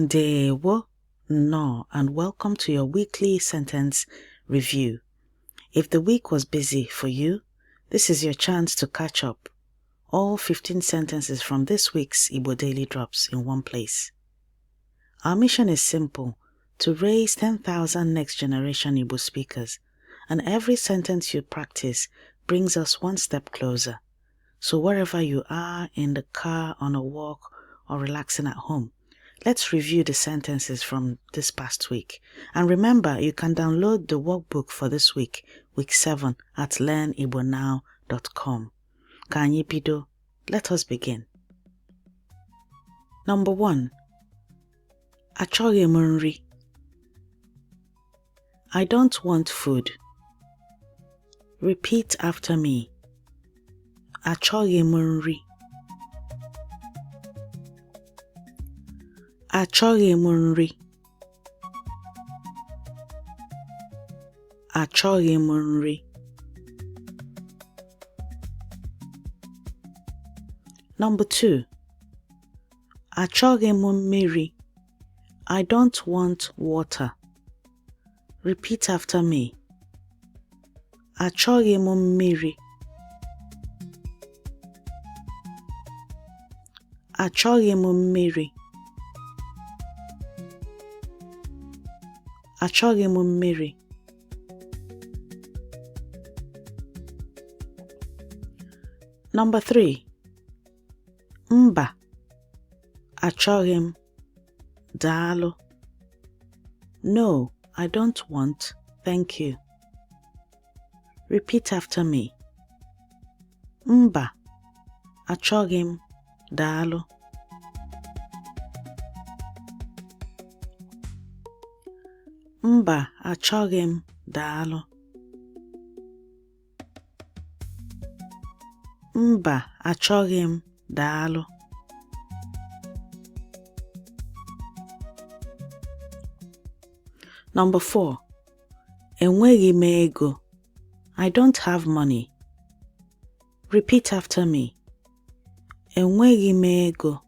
Ndewo, no, and welcome to your weekly sentence review. If the week was busy for you, this is your chance to catch up. All 15 sentences from this week's Igbo Daily Drops in one place. Our mission is simple, to raise 10,000 next-generation Igbo speakers, and every sentence you practice brings us one step closer. So wherever you are, in the car, on a walk, or relaxing at home, let's review the sentences from this past week. And remember, you can download the workbook for this week, week 7, at learnibonow.com. Ka anyị bido. Let us begin. Number 1. Achọghị m nri. I don't want food. Repeat after me. Achọghị m nri. Achọghị m nri. Achọghị m nri. Number 2. Achọghị m mmiri. I don't want water. Repeat after me. Achọghị m mmiri. Achọghị m mmiri. Achọghị m mmiri. Number 3. Mba. Achọghị m. Daalụ. No, I don't want. Thank you. Repeat after me. Mba. Achọghị m. Daalụ. Mba, achọghị m. Daalụ. Mba, achọghị m. Daalụ. Number 4. Enweghị m ego. I don't have money. Repeat after me. Enweghị m ego.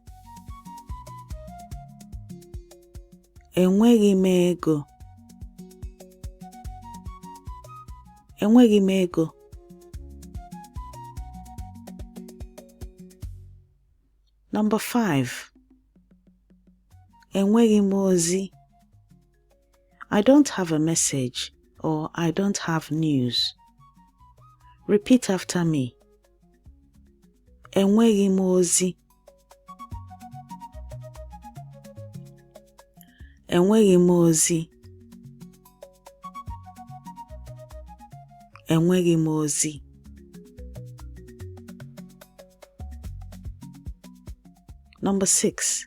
Enweghị m ego. Enweghị m ego. Number 5. Enweghị m ozi. I don't have a message or I don't have news. Repeat after me. Enweghị m ozi. Enweghị m ozi. Enweghị m ozi. Number 6.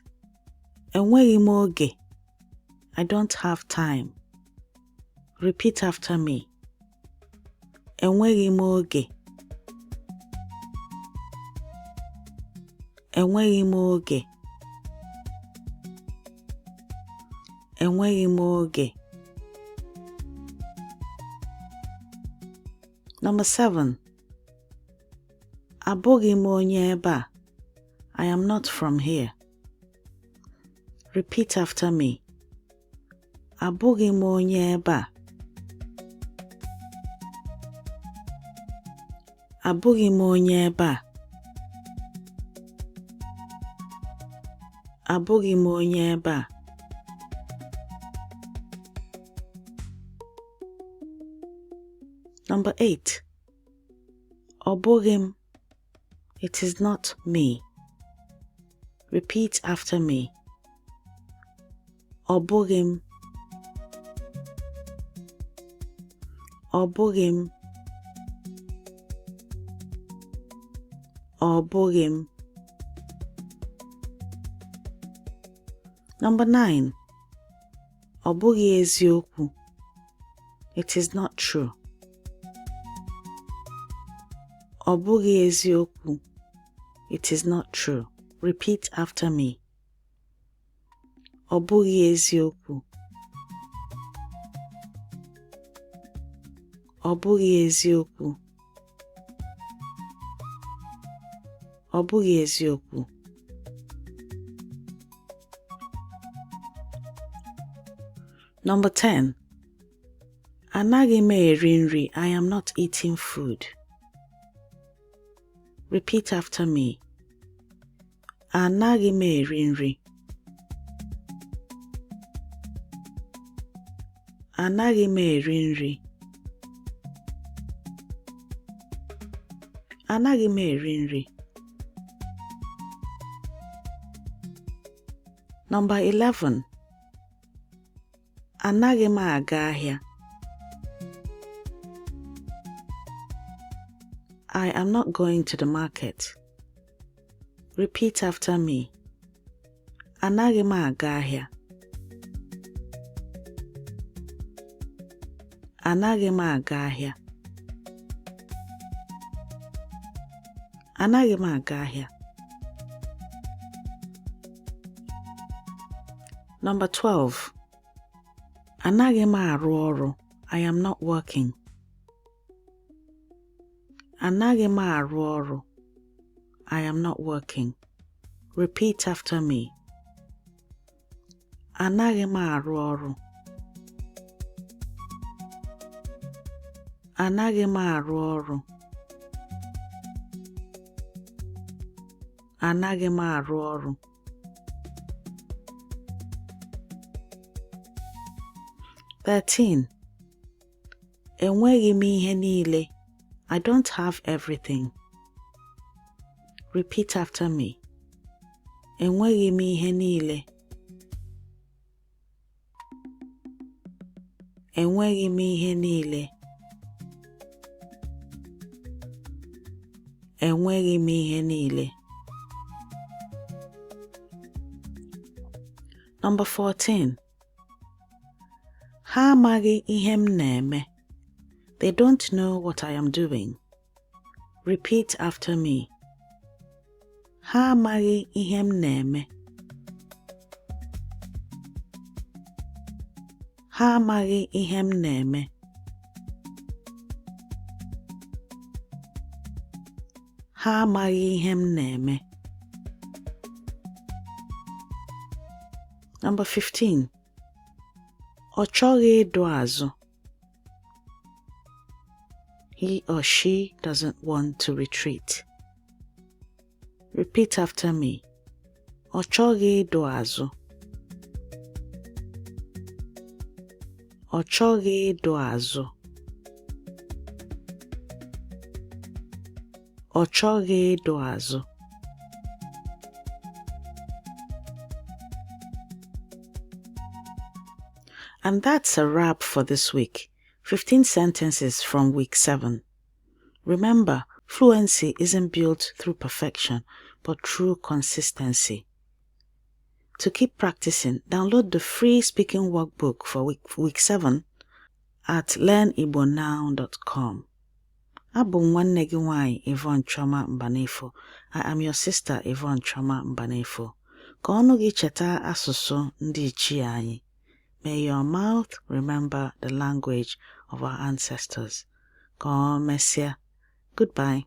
Enweghị m oge. I don't have time. Repeat after me. Enweghị m oge. Enweghị m oge. Enweghị m oge. Number 7. Abụghị m onye ebe a. I am not from here. Repeat after me. Abụghị m onye ebe a. Abụghị m onye ebe a. Abụghị m onye ebe a. Number 8. Ọ bụghị m. It is not me. Repeat after me. Ọ bụghị m. Ọ bụghị m. Ọ bụghị m. Number 9. Ọ bụghị eziokwu. It is not true. Ọ bụghị eziokwu. It is not true. Repeat after me. Ọ bụghị eziokwu. Ọ bụghị eziokwu. Ọ bụghị eziokwu. Number 10. Anaghị m eri nri. I am not eating food. Repeat after me. Anaghị m eri nri. Anaghị m eri nri. Anaghị m eri nri. Number 11. Anaghị m aga ahịa. I am not going to the market. Repeat after me. Anaghị m aga ahịa. Anaghị m aga ahịa. Anaghị m aga ahịa. Number 12. Anaghị m arụ ọrụ. I am not working. Anaghị m arụ ọrụ. I am not working. Repeat after me. Anaghị m arụ ọrụ. Anaghị m arụ ọrụ. Anaghị m arụ ọrụ. Enweghị m ihe niile. I don't have everything. Repeat after me. Enweghị m ihe niile. Enweghị m ihe niile. Enweghị m ihe niile. Number 14. Ha amaghị ihe m na-eme. They don't know what I am doing. Repeat after me. Ha amaghị ihe m na-eme. Ha amaghị ihe m na-eme. Ha amaghị ihe m na-eme. Number 15. Ọ chọghị ịdụ azụ. He or she doesn't want to retreat. Repeat after me. Ọ chọghị ịdụ azụ. Ọ chọghị ịdụ azụ. Ọ chọghị ịdụ azụ. And that's a wrap for this week. 15 sentences from week 7. Remember, fluency isn't built through perfection, but through consistency. To keep practicing, download the free speaking workbook for week 7 at learnibonow.com. Abụ m nwanne gị nwanyị Yvonne Chioma Mbanefo. I am your sister Yvonne Chioma Mbanefo. Ka ọnụ gị cheta asụsụ ndị ichie anyị. May your mouth remember the language of our ancestors. Ka o mesịa. Goodbye.